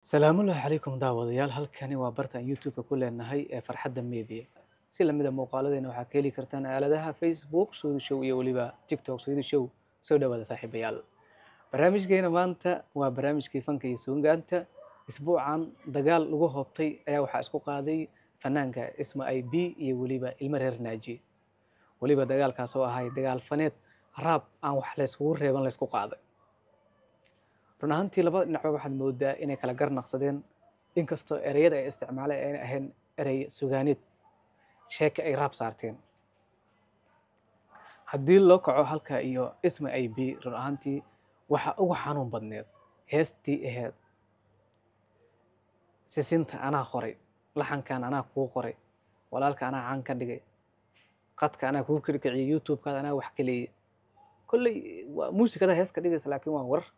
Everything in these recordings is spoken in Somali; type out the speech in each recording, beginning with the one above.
Salaamullaahi calaykum daawadayaal, halkani waa bartaan YouTube-ka ku leenahay ee Farxadda Media. Si lamid a muuqaaladeena waxaa ka heli kartaan aaladaha Facebook Suudi Show iyo weliba TikTok Suudi Show. Soo dhawaada saaxiibayaal. Barnaamijkeena maanta waa barnaamijkii fanka iyo suugaanta. Isbuucan dagaal lagu hoobtay ayaa waxaa isku qaaday fanaanka Isma IB iyo weliba ilmo reer Naaji. Weliba dagaalkaas oo ahay dagaal faneed raab aan wax layskugu reeban laysku qaaday. Run ahaantii labada dhinacba waxaad moodaa inay kala garnaqsadeen, inkastoo ereyada ay isticmaaleen ayna ahayn erey sugaaneed, sheeke ay raab saarteen. Haddii loo kaco halka iyo Isma IB, run ahaantii waxa ugu xanuun badneed heestii ahayd sisinta anaa qoray, laxankan anaa kuu qoray, walaalka anaa caan ka dhigay, qadka anaa kuu kirkiciyey, YouTube-kaada anaa wax kaleeyey. Kolley waa muusikada hees ka dhigaysa, laakiin waa warar.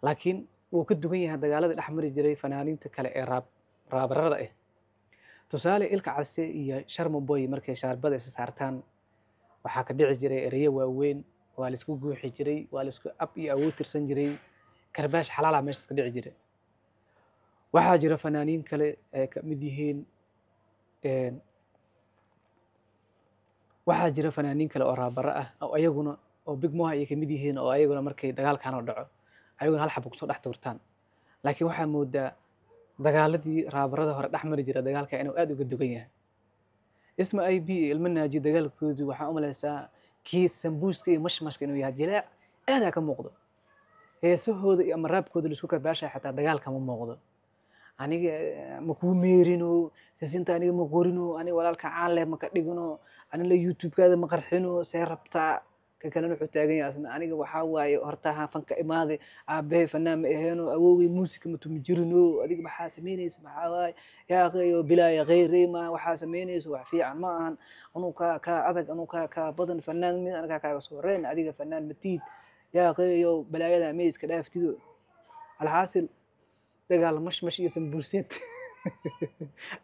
Laakiin wuu ka duwan yahay dagaaladii dhex mari jiray fanaaniinta kale ee raabarada ah. Tusaale, Ilka Case iyo Sharma Boy markay shaarbada isa saartaan waxaa ka dhici jiray ereyo waaweyn, waa la isku guuxi jiray, waa la isku ab iyo awood tirsan jiray, karbaash xalaala meeshaas ka dhici jiray. Waxaa jira fanaaniin kale ay ka mid yihiin, waxaa jira fanaaniin kale oo raabaro ah oo ayaguna oo Big Moha ay ka mid yihiin, oo ayaguna markay dagaalkan oo dhaco ayaguna hal xabo kusoo dhex tuurtaan. Laakiin waxaa moodaa dagaaladii raabarada hore dhex mari jira dagaalka inuu aad uga duwan yahay. Isma IB iyo ilmo Naaji dagaalkoodu waxaa u malaysaa kii sambuuska iyo mashmashka inuu yahay, jileec aadaa ka muuqdo. Heesahooda iyo ama raabkooda laisku karbaashaya xataa dagaalka ma muuqdo. Aniga ma kuu meerino, sisinta aniga ma qorino, aniga walaalka caan leh ma ka dhigino, aniga la YouTube-kaada ma qarxino, see rabtaa? Ka kalena wuxuu taagan yahay asna, aniga waxaa waaye horta ha fanka imaaday, aabbahay fanaan ma aheeno, awowgay muusika ma tumi jirino, adiga maxaa samaynaysa? Maxaa waaye yaa aqeeyo bilaaya kheyre, ma waxaa samaynaysa wax fiican ma ahan, anuu kaa adag, anuu kaa badan fanaan mid anagaa kaaga soo horreyn, adiga fanaan matiid yaa aqeeyo balaayada ma iska dhaaftido. Alxaasil dagaal mashmash iyo sambuuseed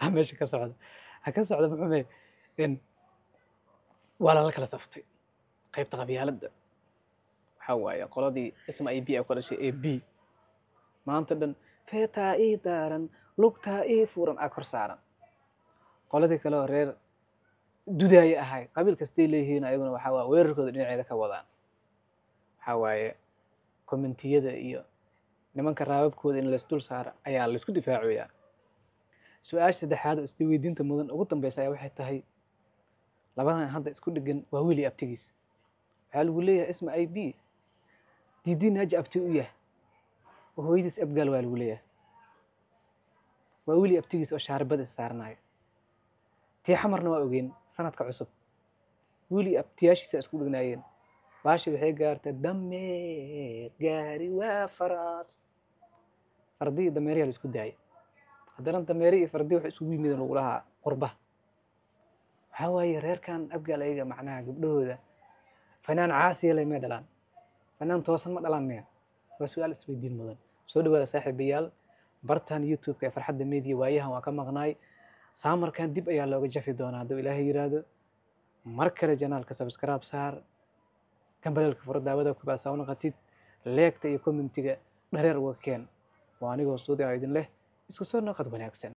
ah meesha ka socda, ha ka socda muxume in waa lala kala saftay. Qaybta qabyaaladda waxaa waaye qoladii Isma IB ay ku dhashay A B maanta dhan feetaa ii daaran, lugtaa ii furan aa kor saaran. Qoladii kale oo reer dudaaye ahay, qabiil kastay leeyihiin, ayaguna waxaa waaye weerarkooda dhinaceeda ka wadaan. Waxaa waaye kommentiyada iyo nimanka raababkooda in laysdul saaro ayaa laysku difaacoyaa. Su-aasha saddexaad oo isweydiinta mudan ugu dambeysa ayaa waxay tahay, labadan hadda isku dhegan waa wiil iyo abtigiis. Waxaa lagu leeyahay Isma IB Diidii Naaji abti u yahay, oo hooyadiis abgaal waa lagu leeyahay. Waa wiil iyo abtigiis oo shaaribada is saaranaya. Tii xamarna waa ogeen, sanadka cusub wiil iyo abtiyaashiisa isku dhegnaayeen. Baashi waxay gaartay dameer gaari waa faraas, fardii iyo dameeriyaa la isku daayay. Haddana dameeri iyo fardii waxay isugu yimideen lagu lahaa qurbaha. Waxaa waaye reerkan abgaal ayaga macnaha gabdhahooda fanaan caasiya leh may dhalaan, fanaan toosan ma dhalaan miya? Waa su-aal isweydiin mudan. Soo dhawaada saaxiibayaal, bartan YouTube-ka ee Farxadda Media waayahan waa ka maqnaay, saamarkan dib ayaa looga jafi doonaa hadduu Ilaahay yiraahdo. Mar kale janaalka subscribe saar, gambaleelka furo, daawada kubaasaa u naqatid, leegta iyo commentiga dhareer uga keen. Waa anigoo Suudi ah idin leh isku soo noqod wanaagsan.